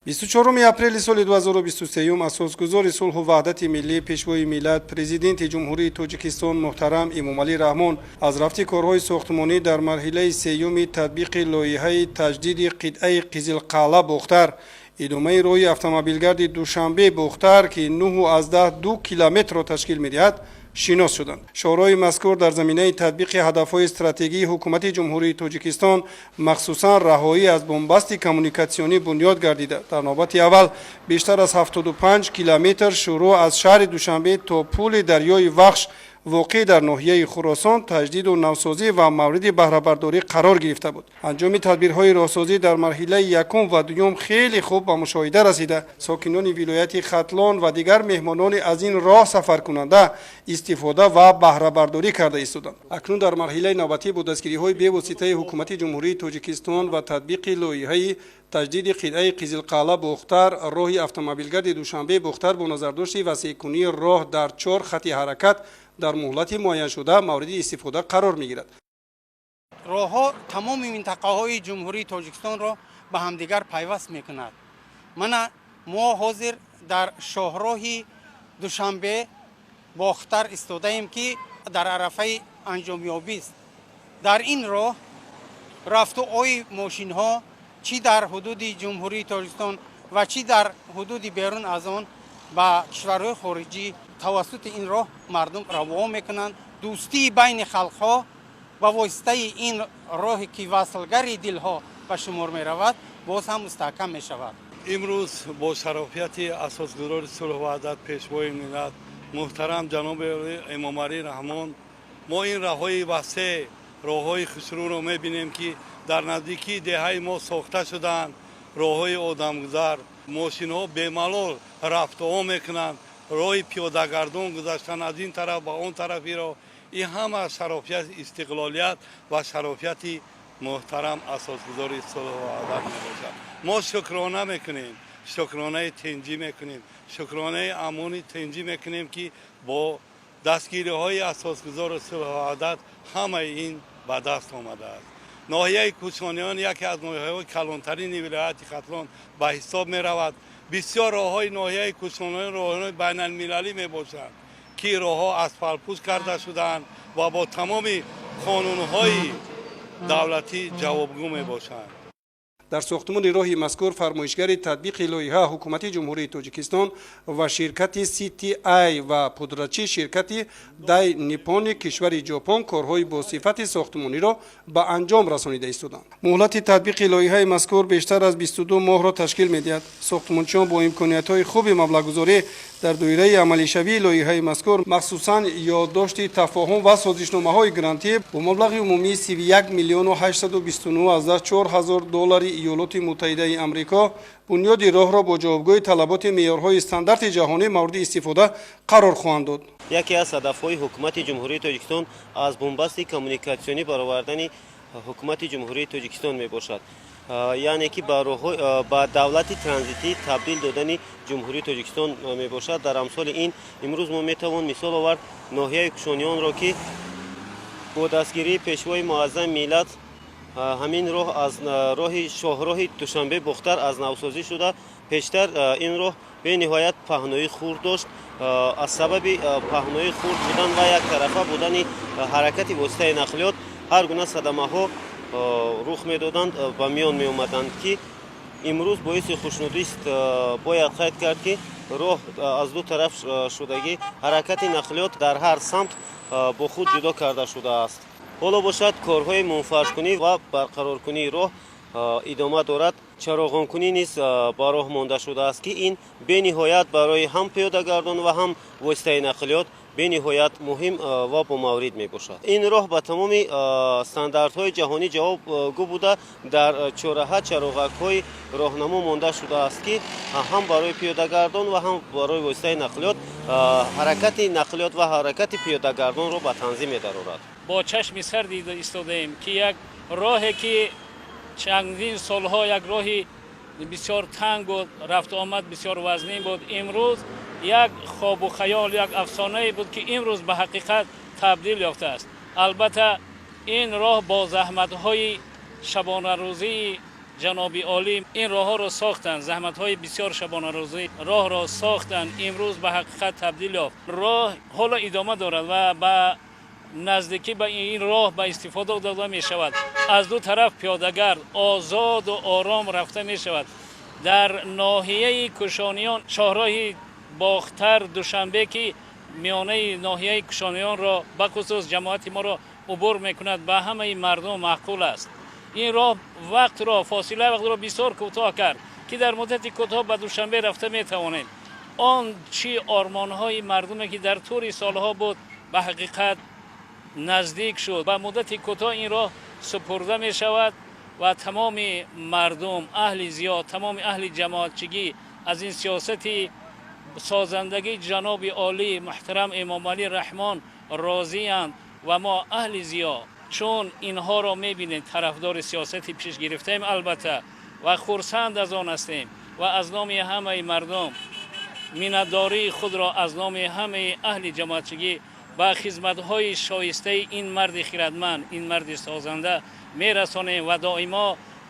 24 апрели соли 2023 асосгузори сулҳу ваҳдати миллӣ, Пешвои миллат, Президенти Ҷумҳурии Тоҷикистон муҳтарам Эмомалӣ Раҳмон аз рафти корҳои сохтмонӣ дар марҳилаи сеюми татбиқи лоиҳаи таҷдиди қитъаи Қизилқалъа Бохтар, идомаи роҳи автомобилгарди Душанбе Бохтар, ки 9,2 километрро ташкил медиҳад, шинос шуданд. Шоҳроҳи мазкур дар заминаи татбиқи ҳадафҳои стратегии Ҳукумати Ҷумҳурии Тоҷикистон, махсусан раҳоӣ аз бунбасти коммуникатсионӣ, бунёд гардида, дар навбати аввал бештар аз 75 километр шурӯъ аз шаҳри Душанбе то пули дарёи Вахш, воқеъ дар ноҳияи Хуросон, таҷдиду навсозӣ ва мавриди баҳрабардорӣ қарор гирифта буд. Анҷоми тадбирҳои роҳсозӣ дар марҳилаи якум ва дуюм хеле хуб ба мушоҳида расида, сокинони вилояти Хатлон ва дигар меҳмонони аз ин роҳ сафаркунанда истифода ва баҳрабардорӣ карда истоданд. Акнун дар марҳилаи навбатӣ бо дастгириҳои бевоситаи Ҳукумати Ҷумҳурии Тоҷикистон ва татбиқи лоиҳаи таҷдиди қитъаи Қизилқалъа Бохтар, роҳи автомобилгарди Душанбе Бохтар бо назардошти васеъкунии роҳ дар чор хати ҳаракат дар муҳлати муайяншуда мавриди истифода қарор мегирад. Роҳҳо тамоми минтақаҳои Ҷумҳурии Тоҷикистонро ба ҳамдигар пайваст мекунад. Мана, мо ҳозир дар шоҳроҳи Душанбе Бохтар истодаем, ки дар арафаи анҷомёбист. Дар ин роҳ рафту ои мошинҳо, чӣ дар ҳудуди Ҷумҳурии Тоҷикистон ва чӣ дар ҳудуди берун аз он, ба кишварҳои хориҷӣ, тавассути ин роҳ мардум раво мекунанд. Дӯстии байни халқҳо ба воситаи ин роҳе, ки васлгари дилҳо ба шумор меравад, боз ҳам мустаҳкам мешавад. Имрӯз бо шарофияти асосгузори сулҳу ваҳдат, Пешвои миллат муҳтарам ҷаноби Эмомалӣ Раҳмон, мо ин роҳҳои васеъ, роҳҳои хушрӯро мебинем, ки дар наздикии деҳаи мо сохта шудаанд. Роҳҳои одамгузар, мошинҳо бемалол рафтуом мекунанд, роҳи пиёдагардон гузаштан аз ин тараф ба он тарафи роҳ. Ин ҳама шарофияти истиқлолият ва шарофияти муҳтарам асосгузори сулҳу ваҳдат мебошад. Мо шукрона мекунем, шукронаи тинҷӣ мекунем, шукронаи амони тинҷӣ мекунем, ки бо дастгириҳои асосгузори сулҳу ваҳдат ҳамаи ин ба даст омадааст. Ноҳияи Кӯшониён яке аз ноҳияҳои калонтарини вилояти Хатлон ба ҳисоб меравад. Бисёр роҳҳои ноҳияи Кӯшониён роҳҳои байналмилалӣ мебошанд, ки роҳҳо асфалтпӯш карда шудаанд ва бо тамоми қонунҳои давлатӣ ҷавобгӯ мебошанд. Дар сохтмони роҳи мазкур фармоишгари татбиқи лоиҳа Ҳукумати Ҷумҳурии Тоҷикистон ва ширкати CTI ва пудрачи ширкати Дай Ниппони кишвари Ҷопон корҳои бо сифати сохтмониро ба анҷом расонида истоданд. Муҳлати татбиқи лоиҳаи мазкур бештар аз 22 моҳро ташкил медиҳад. Сохтмончиён бо имкониятҳои хуби маблағгузорӣ дар доираи амалишавии лоиҳаи мазкур, махсусан ёддошти тафоҳум ва созишномаҳои грантӣ бо маблағи умумии 31 миллиону 829 ҳазор доллари Иёлоти Муттаҳидаи Амрико бунёди роҳро бо ҷавобгӯи талаботи меъёрҳои стандарти ҷаҳонӣ мавриди истифода қарор хоҳанд дод. Яке аз ҳадафҳои Ҳукумати Ҷумҳурии Тоҷикистон аз бунбасти коммуникатсионӣ баровардани Ҳукумати Ҷумҳурии Тоҷикистон мебошад, яъне ки ба давлати транзитӣ табдил додани Ҷумҳурии Тоҷикистон мебошад. Дар амсоли ин имрӯз мо метавон мисол овард ноҳияи Кушониёнро, ки бо дастгирии Пешвои муаззами миллат ҳамин роҳ аз роҳи шоҳроҳи Душанбе Бохтар аз навсозӣ шуда. Пештар ин роҳ бениҳоят паҳноӣ хурд дошт. Аз сабаби паҳноии хурд будан ва яктарафа будани ҳаракати воситаи нақлиёт ҳар гуна садамаҳо рух медоданд, ба миён меомаданд, ки имрӯз боиси хушнудист. Бояд қайд кард, ки роҳ аз ду тараф шудагӣ, ҳаракати нақлиёт дар ҳар самт бо худ ҷудо карда шудааст. Ҳоло бошад, корҳои мунфаршкунӣ ва барқароркунии роҳ идома дорад. Чароғонкунӣ низ ба роҳ монда шудааст, ки ин бениҳоят барои ҳам пиёдагардон ва ҳам воситаи нақлиёт бениҳоят муҳим ва бомаврид мебошад. Ин роҳ ба тамоми стандартҳои ҷаҳонӣ ҷавобгӯ буда, дар чораҳа чароғакҳои роҳнамо монда шудааст, ки ҳам барои пиёдагардон ва ҳам барои воситаи нақлиёт ҳаракати нақлиёт ва ҳаракати пиёдагардонро ба танзим медарорад. Бо чашми сар дида истодаем, ки як роҳе, ки чандин солҳо як роҳи бисёр танг буд, рафтуомад бисёр вазнин буд, имрӯз як хобу хаёл, як афсонае буд, ки имрӯз ба ҳақиқат табдил ёфтааст. Албатта, ин роҳ бо заҳматҳои шабонарӯзии Ҷаноби олӣ ин роҳҳоро сохтанд, заҳматҳои бисёр шабонарӯзӣ роҳро сохтанд, имрӯз ба ҳақиқат табдил ёфт. Роҳ ҳоло идома дорад ва ба наздикӣ ба ин роҳ ба истифода дода мешавад. Аз ду тараф пиёдагард озоду ором рафта мешавад. Дар ноҳияи Кушониён шоҳроҳи Бохтар Душанбе, ки миёнаи ноҳияи Кушониёнро, бахусус ҷамоати моро убур мекунад, ба ҳамаи мардум маъқул аст. Ин роҳ вақтро, фосилаи вақтро бисёр кӯтоҳ кард, ки дар муддати кӯтоҳ ба Душанбе рафта метавонем. Он чӣ ормонҳои мардуме, ки дар тӯли солҳо буд, ба ҳақиқат наздик шуд. Ба муддати кӯтоҳ ин роҳ супурда мешавад ва тамоми мардум, аҳли зиёд, тамоми аҳли ҷамоатчигӣ аз ин сиёсати созандагии ҷаноби олӣ муҳтарам Эмомалӣ Раҳмон розиянд ва мо аҳли зиё чун инҳоро мебинем, тарафдори сиёсати пеш гирифтаем, албатта, ва хурсанд аз он ҳастем ва аз номи ҳамаи мардум миннатдории худро аз номи ҳамаи аҳли ҷамоатчигӣ ба хизматҳои шоистаи ин марди хирадманд, ин марди созанда мерасонем ва доимо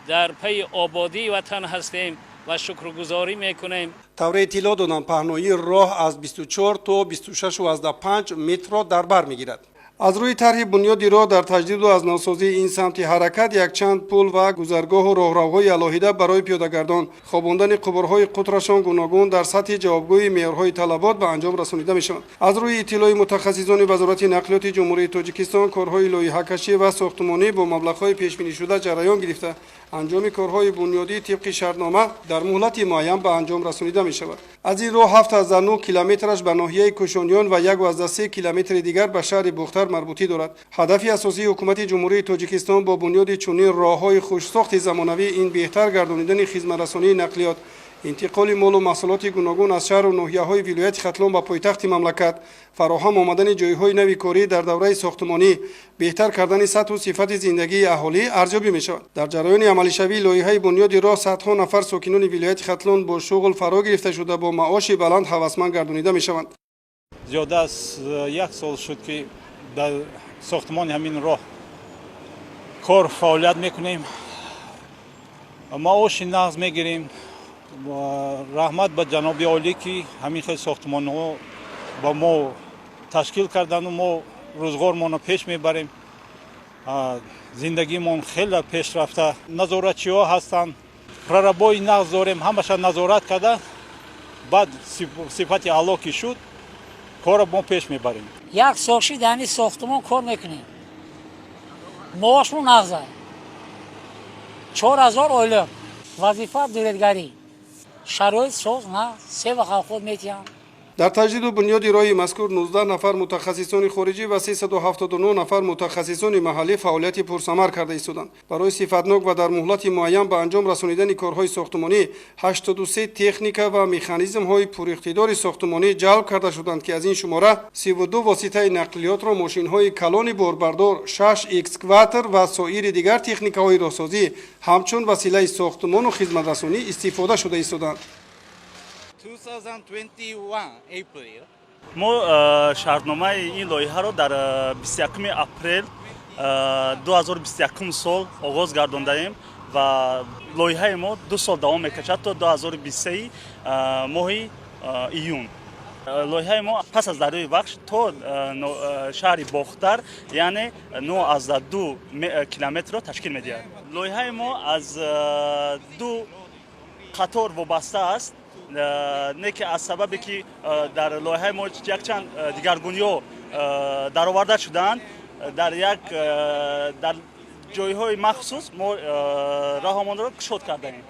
дар пайи ободии ватан ҳастем ва шукргузорӣ мекунем. Тавре иттилоъ доданд, паҳноии роҳ аз 24 то 26,5 метрро дар бар мегирад. Аз рӯи тарҳи бунёди роҳ дар таҷдиду аз навсозии ин самти ҳаракат якчанд пул ва гузаргоҳу роҳравҳои алоҳида барои пиёдагардон, хобондани қубурҳои қутрашон гуногун дар сатҳи ҷавобгӯи меъёрҳои талабот ба анҷом расонида мешаванд. Аз рӯи иттилои мутахассисони Вазорати нақлиёти Ҷумҳурии Тоҷикистон, корҳои лоиҳакашӣ ва сохтмонӣ бо маблағҳои пешбинишуда ҷараён гирифта, анҷоми корҳои бунёдӣ тибқи шартнома дар муҳлати муайян ба анҷом расонида мешавад. Аз ин роҳ 7,9 километраш ба ноҳияи Кушониён ва 1,3 километри дигар ба шаҳри Бохтар марбутӣ дорад. Ҳадафи асосии ҳукумати Ҷумҳурии Тоҷикистон бо бунёди чунин роҳҳои хушсохти замонавӣ ин беҳтар гардонидани хизматрасонии нақлиёт, интиқоли молу маҳсулоти гуногун аз шаҳру ноҳияҳои вилояти Хатлон ба пойтахти мамлакат, фароҳам омадани ҷойҳои нави корӣ дар давраи сохтмонӣ, беҳтар кардани сатҳу сифати зиндагии аҳолӣ арзёбӣ мешавад. Дар ҷараёни амалишавии лоиҳаи бунёди роҳ садҳо нафар сокинони вилояти Хатлон бо шуғл фаро гирифта шуда, бо маоши баланд ҳавасманд гардонида мешаванд. Зиёда аз як сол шуд, ки дар сохтмони ҳамин роҳ кор фаъолият мекунем, маоши нағз мегирем. Раҳмат ба ҷаноби олӣ, ки ҳамин хел сохтмонҳо ба мо ташкил кардану мо рӯзғормонро пеш мебарем, зиндагимон хеле пешрафта. Назоратчиҳо ҳастанд, прорабои нағз дорем, ҳамаша назорат карда, баъд сифати аъло ки шуд, корро мо пеш мебарем. Як сол шид ҳамин сохтмон кор мекунем, маошмон нағза, 4000 ойлиқ, вазифа дуредгарӣ, шароит соз на, се вақт овқот метиҳам. Дар таҷдиду бунёди роҳи мазкур 19 нафар мутахассисони хориҷӣ ва 379 нафар мутахассисони маҳаллӣ фаъолияти пурсамар карда истоданд. Барои сифатнок ва дар муҳлати муайян ба анҷом расонидани корҳои сохтмонӣ 83 техника ва механизмҳои пуриқтидори сохтмонӣ ҷалб карда шуданд, ки аз ин шумора 32 воситаи нақлиётро мошинҳои калони борбардор, 6 экскаватор ва соири дигар техникаҳои роҳсозӣ ҳамчун василаи сохтмону хизматрасонӣ истифода шуда истоданд. 2021 April. Мо шартномаи ин лоиҳаро дар 21 апрел 2021 сол оғоз гардондаем ва лоиҳаи мо 2 сол давом мекашад, то 2023 моҳи июн. Лоиҳаи мо пас аз дарёи Вахш то шаҳри Бохтар, яъне 9,2 километрро ташкил медиҳад. Лоиҳаи мо аз ду қатор вобаста аст, не ки аз сабабе ки дар лоиҳаи мо якчанд дигаргуниҳо дароварда шудаанд, дар як дар ҷойҳои махсус мо роҳамонро кушод кардаем.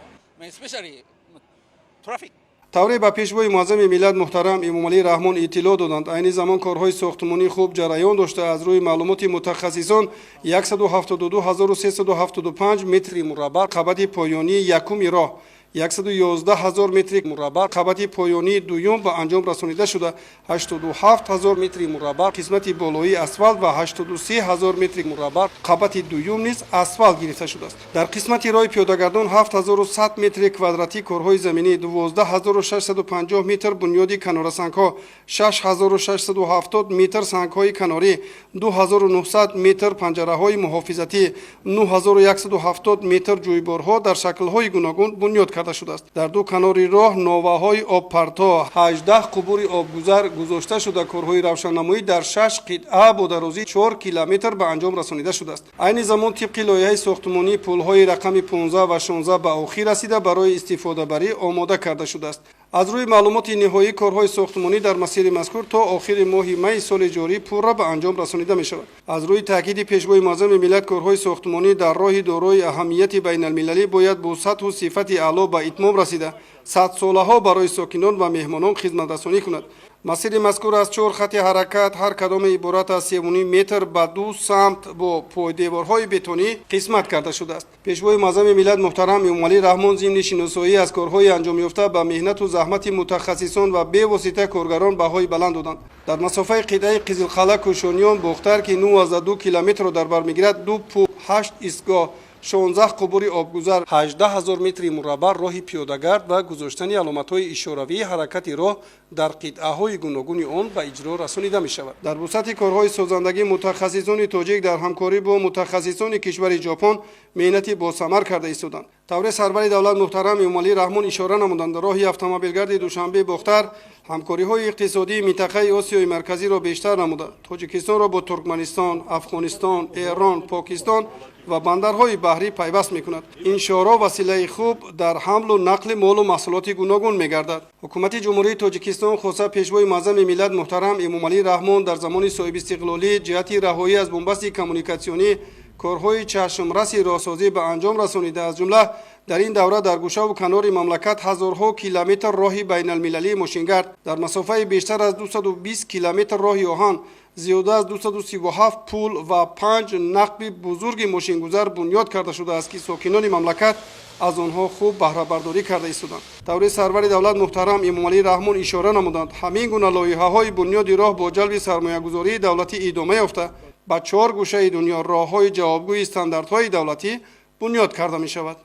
Тавре ба пешвои муаззами миллат муҳтарам Эмомалӣ Раҳмон иттилоъ доданд, айни замон корҳои сохтмонӣ хуб ҷараён дошта, аз рӯи маълумоти мутахассисон 172 375 метри мураббаъ қабати поёнии якуми роҳ 111 ҳазор метри мураббаъ қабати поёнии дуюм ба анҷом расонида шуда, 87 ҳазор метри мураббаъ қисмати болоии асфалт ва 83 ҳазор метри мураббаъ қабати дуюм низ асфалт гирифта шудааст. Дар қисмати роҳи пиёдагардон 7100 метри квадратӣ корҳои заминӣ, 12 650 метр бунёди канорасангҳо, 6670 метр сангҳои канорӣ, 2900 метр панҷараҳои муҳофизатӣ, 9170 метр ҷӯйборҳо дар шаклҳои гуногун бунёд карда шудааст. Дар ду канори роҳ новаҳои обпарто, 18 қубури обгузар гузошта шуда, корҳои равшаннамоӣ дар шаш қитъа бо дарозии 4 километр ба анҷом расонида шудааст. Айни замон тибқи лоиҳаи сохтмонӣ пулҳои рақами 15 ва 16 ба охир расида, барои истифодабарӣ омода карда шудааст. Аз рӯи маълумоти ниҳоӣ, корҳои сохтмонӣ дар масири мазкур то охири моҳи майи соли ҷорӣ пурра ба анҷом расонида мешавад. Аз рӯи таъкиди Пешвои муаззами миллат, корҳои сохтмонӣ дар роҳи дорои аҳамияти байналмилалӣ бояд бо сатҳу сифати аъло ба итмом расида, садсолаҳо барои сокинон ва меҳмонон хизматрасонӣ кунад. Масири мазкур аз чор хати ҳаракат, ҳар кадоме иборат аз 3,5 метр, ба ду самт бо пойдеворҳои бетонӣ қисмат карда шудааст. Пешвои муаззами миллат муҳтарам Эмомалӣ Раҳмон зимни шиносоӣ аз корҳои анҷомёфта ба меҳнату заҳмати мутахассисон ва бевосита коргарон баҳои баланд доданд. Дар масофаи қитъаи Қизилқалъа Кӯшониён Бохтар, ки 9,2 километрро дар бар мегирад, ду пул, ҳашт истгоҳ, 16 қубури обгузар, 18 ҳазор метри мураббаъ роҳи пиёдагард ва гузоштани аломатҳои ишоравии ҳаракати роҳ дар қитъаҳои гуногуни он ба иҷро расонида мешавад. Дар вусъати корҳои созандагӣ мутахассисони тоҷик дар ҳамкорӣ бо мутахассисони кишвари Ҷопон меҳнати босамар карда истоданд. Тавре сарвари давлат муҳтарам Эмомалӣ Раҳмон ишора намуданд, роҳи автомобилгарди Душанбе Бохтар ҳамкориҳои иқтисодии минтақаи Осиёи Марказиро бештар намуда, Тоҷикистонро бо Туркманистон, Афғонистон, Эрон, Покистон ва бандарҳои баҳрӣ пайваст мекунад. Ин шоҳроҳ василаи хуб дар ҳамлу нақли молу маҳсулоти гуногун мегардад. Ҳукумати Ҷумҳурии Тоҷикистон, хоса Пешвои муаззами миллат муҳтарам Эмомалӣ Раҳмон, дар замони соҳибистиқлолӣ ҷиҳати раҳоӣ аз бунбасти коммуникатсионӣ корҳои чашмраси роҳсозӣ ба анҷом расонида. Аз ҷумла дар ин давра дар гӯшаву канори мамлакат ҳазорҳо километр роҳи байналмилалии мошингард, дар масофаи бештар аз 220 километр роҳи оҳан, зиёда аз 237 пул ва панҷ нақби бузурги мошингузар бунёд карда шудааст, ки сокинони мамлакат аз онҳо хуб баҳрабардорӣ карда истоданд. Тавре сарвари давлат муҳтарам Эмомалӣ Раҳмон ишора намуданд, ҳамин гуна лоиҳаҳои бунёди роҳ бо ҷалби сармоягузории давлатӣ идома ёфта, ба чор гӯшаи дунё роҳҳои ҷавобгӯи стандартҳои давлатӣ бунёд карда мешавад.